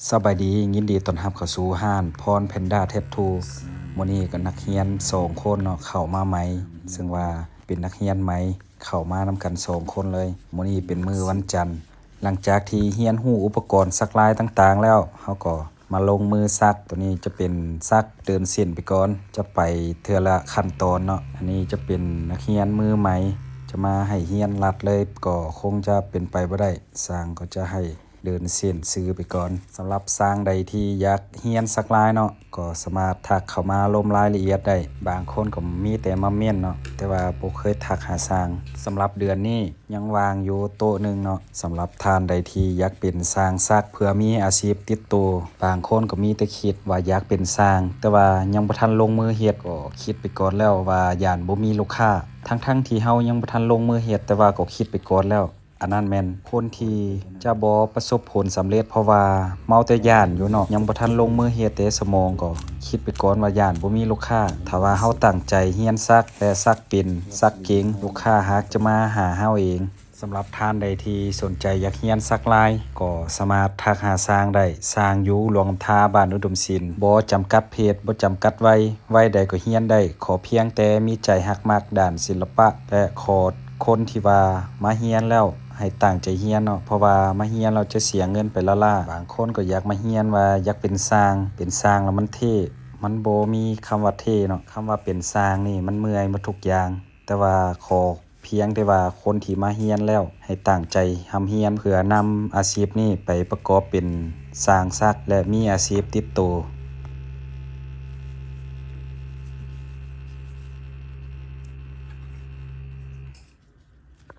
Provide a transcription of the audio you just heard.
ສະບາຍດີ, ຍິນດີຕ້ອນຮັບເຂົ້າສູ່ຮ້ານພອນແພນດ້າແທັດທູ. ມື້ນີ້ກໍນັກຮຽນສອງຄົນເນາະ ເຂົ້າມາໃໝ່, ເຊິ່ງວ່າເປັນນັກຮຽນໃໝ່ ເຂົ້າມານຳກັນສອງຄົນເລີຍ. ມື້ນີ້ເປັນມື້ວັນຈັນ. ຫຼັງຈາກທີ່ຮຽນຮູ້ອຸປະກອນສັກລາຍຕ່າງໆແລ້ວ, ເຮົາກໍມາລົງມືສັກ. ໂຕນີ້ຈະເປັນສັກເດີນເສັ້ນໄປກ່ອນ, ຈະໄປເທື່ອລະຂັ້ນຕອນເນາະ. ອັນນີ້ຈະເປັນນັກຮຽນມືໃໝ່ ຈະມາໃຫ້ຮຽນລັດເລີຍ ກໍຄົງຈະເປັນໄປບໍ່ໄດ້. ຊ່າງກໍຈະໃຫ້ ເດີນເສັ້ນຊື່ໄປກ່ອນ. ສຳລັບຊ່າງໃດທີ່ຢາກຮຽນສັກລາຍເນາະ ກໍສາມາດທັກເຂົ້າມາລົມລາຍລະອຽດໄດ້. ບາງຄົນກໍມີແຕ່ມາເມັ້ນເນາະ ແຕ່ວ່າບໍ່ເຄີຍທັກຫາຊ່າງ. ສຳລັບເດືອນນີ້ຍັງວ່າງຢູ່ໂຕະໜຶ່ງເນາະ. ສຳລັບທ່ານໃດທີ່ຢາກເປັນຊ່າງສັກເພື່ອມີອາຊີບຕິດໂຕ, ບາງຄົນກໍມີແຕ່ຄິດວ່າຢາກເປັນຊ່າງ ແຕ່ວ່າຍັງບໍ່ທັນລົງມືເຮັດ ກໍຄິດໄປກ່ອນແລ້ວວ່າຢ້ານບໍ່ມີລູກຄ້າ. ທັງໆທີ່ເຮົາຍັງບໍ່ທັນລົງມືເຮັດ ແຕ່ວ່າກໍຄິດໄປກ່ອນແລ້ວ. ອັນນັ້ນແມ່ນຄົນທີ່ຈະບໍ່ປະສົບຜົນສຳເລັດ ເພາະວ່າເມົາແຕ່ຢ້ານຢູ່ເນາະ, ຍັງບໍ່ທັນລົງມືເຮັດເດ້. ສະໝອງກໍຄິດໄປກ່ອນວ່າຢ້ານບໍ່ມີລູກຄ້າ. ຖ້າວ່າເຮົາຕັ້ງໃຈຮຽນສັກ ແລະ ສັກເປັນ ສັກເກັ່ງ, ລູກຄ້າຫາກຈະມາຫາເຮົາເອງ. ສຳລັບທ່ານໃດທີ່ສົນໃຈຢາກຮຽນສັກລາຍ ກໍສາມາດທັກຫາຊ່າງໄດ້. ຊ່າງຢູ່ຫຼວງນ້ຳທາ ບ້ານອຸດົມສິນ, ບໍ່ຈຳກັດເພດ ບໍ່ຈຳກັດໄວ, ໄວໃດກໍຮຽນໄດ້. ຂໍພຽງແຕ່ມີໃຈຮັກມັກດ້ານສິລະປະ ແລະ ຂໍ ຄົນທີ່ວ່າມາຮຽນແລ້ວໃຫ້ຕັ້ງໃຈຮຽນເນາະ, ເພາະວ່າມາຮຽນແລ້ວຈະເສຍເງິນໄປລ້າໆ. ບາງຄົນກໍຢາກມາຮຽນວ່າຢາກເປັນຊ່າງ, ເປັນຊ່າງແລ້ວມັນເທ່, ມັນບໍ່ມີຄຳວ່າເທ່ເນາະ. ຄຳວ່າເປັນຊ່າງນີ້ມັນເມື່ອຍໝົດທຸກຢ່າງ. ແຕ່ວ່າຂໍພຽງແຕ່ວ່າຄົນທີ່ມາຮຽນແລ້ວໃຫ້ຕັ້ງໃຈຮ່ຳຮຽນ ເພື່ອນຳອາຊີບນີ້ໄປປະກອບເປັນຊ່າງສັກ ແລະ ມີອາຊີບຕິດໂຕ.